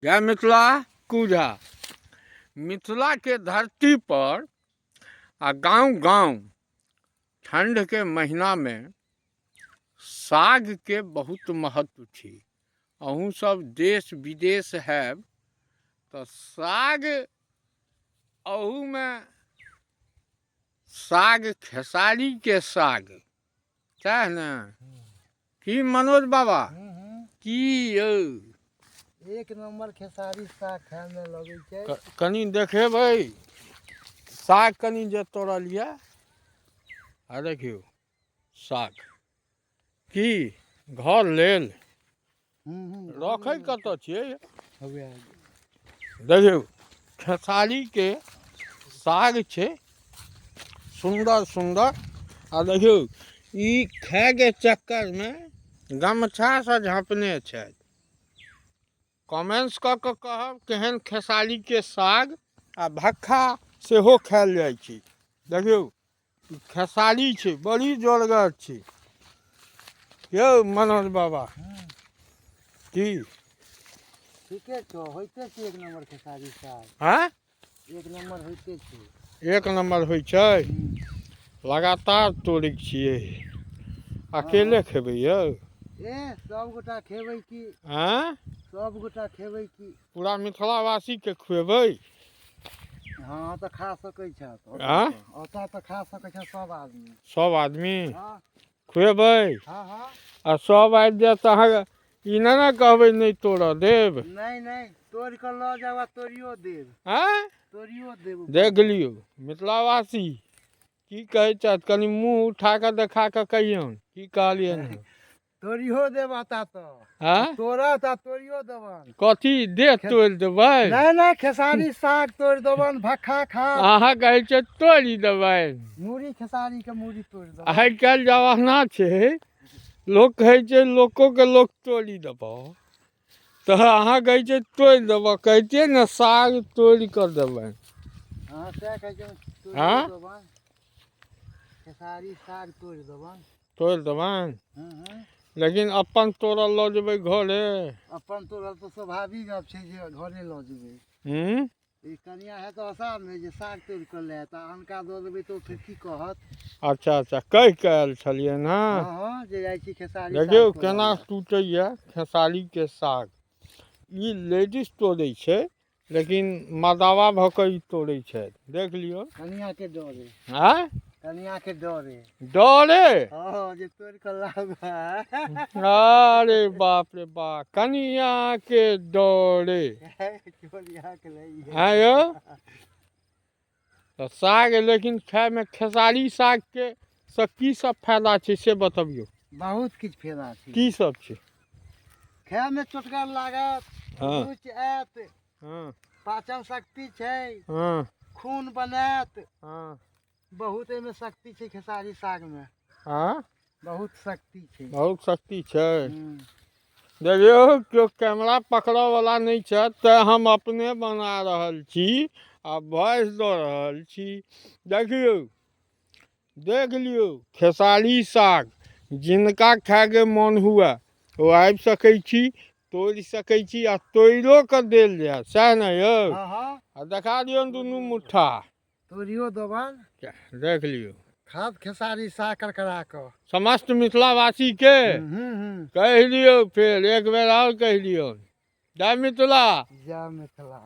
जय मिथिला पूजा। मिथिलाके धरती पर आ गाँव गाँव ठण्डके महिनामे सागके बहुत महत्व छै। अहूँ सब देश विदेश हैब तऽ साग, अहूमे साग खेसारीके साग, सएह ने? की मनोज बाबा, की यौ? एक नंबर खेसारी साग खायमे लगै छै। कनि देखेबै साग, कनि जे तोड़ल यऽ। आ देखियौ साग की घर लेल रखै कतऽ छियै? देखियौ खेसारीके साग छै, सुन्दर सुन्दर। आ देखियौ ई खायके चक्करमे गमछासँ झाँपने छथि। कमेंट्स कऽ कऽ कहब केहन खेसारीके साग आ भक्खा सेहो खायल जाइ छै। देखियौ ई खेसारी छै, बड़ी जोरगर छै यौ मनोज बाबा। की ठीके छौ, होइते छै एक नंबर खेसारी साग। हँ, एक नंबर होइते छै। एक नंबर होइ छै। लगातार तोड़ै छियै। अकेले खेबै यौ? ए, सब गोटा खेबै की। आँय? सब गोटा खेबै की। पूरा मिथिलावासीके खुएबै? हँ, तऽ खा सकै छह। आँय? ओतऽ तऽ खा सकै छह सब आदमी। सब आदमी? हँ। खुएबै? हँ हँ। आ सब आबि जायत तऽ अहाँ ई नहि ने कहबै नहि तोड़ऽ देब? नहि नहि, तोड़ि कऽ लऽ जाब आ तोड़ियो देब। आँय? तोड़ियो देब। देख लियौ मिथिलावासी की कहै छथि। कनि मुँह उठा कऽ देखा कऽ कहियौन की कहलियनि हँ। तोड़ियो देब आता तऽ। आँय? तोड़त आ तोड़ियो देबन। कथी देह तोड़ि देबै? नहि नहि, खेसारी साग तोड़ि देबन, भक्खा खा। अहाँ कहै छियै तोड़ि देबै। मूड़ी, खेसारी के मूड़ी तोड़ि देबन। आइ काल्हि जमाना छै, लोक कहै छै लोकोके लोक तोड़ि देबऽ, तऽ अहाँ कहै छियै तोड़ि देबऽ। कहितियै ने साग तोड़ि कऽ देबै। हँ, सएह कहै छै, आँय? तोड़ियो देबन, खेसारी साग तोड़ि देबन। तोड़ि देबनि। हूँ हूँ। लेकिन अपन तोड़ल लऽ जेबै घरे? अपन तोड़ल तऽ स्वाभाविक गप छै जे घरे लऽ जेबै। हूँ। ई कनिया है तऽ असाममे जे साग तोड़ि कऽ लायत आ अनका दऽ देबै तऽ ओ फेर की कहत? अच्छा अच्छा, कहि कऽ आयल छलियै ने? हँ हँ, जे जाइ छी खेसारी साग देखियौ तोड़ऽ केना लए। टूटैए खेसारीके साग। ई लेडीज तोड़ै छै, लेकिन मदावा भऽ कऽ ई तोड़ै छथि, देख लियौ। कनिया के डरे। आँय? कनिया के डरे। डरे? हँ, जे तोड़ि कऽ लाबे। अरे बाप रे बाप, कनिया के डरे। चोरिया के लइए। आँय यौ, तऽ साग लेकिन खायमे खेसारी सागके से की सब फायदा छै से बतबियौ। बहुत किछु फायदा छै। की सब छै? खायमे चोटगर लागत, रुचि आयत, पाचन शक्ति छै, खून बनायत। बहुत एहिमे शक्ति छै खेसारी सागमे। बहुत शक्ति छै। बहुत शक्ति छै। हूँ। देखियौ, केओ कैमरा पकड़ऽवला नहि छथि तऽ हम अपने बना रहल छी आ वॉइस दऽ रहल छी। देखियौ, देख लियौ खेसारी साग, जिनका खायके मोन हुए ओ आबि सकै छी, तोड़ि सकै छी आ तोड़ियो कऽ देल जायत, सएह ने यौ? हँ हँ। आ देखा दियौ ने दुनू मुट्ठा। तोड़ियो देबन। देख लियौ। खाद खेसारी साग करकरा कऽ। समस्त मिथिलावासीके हूँ हूँ। कहि दियौ, फेर एक बेर आओर कहि दियौ, जय मिथिला। जय मिथिला।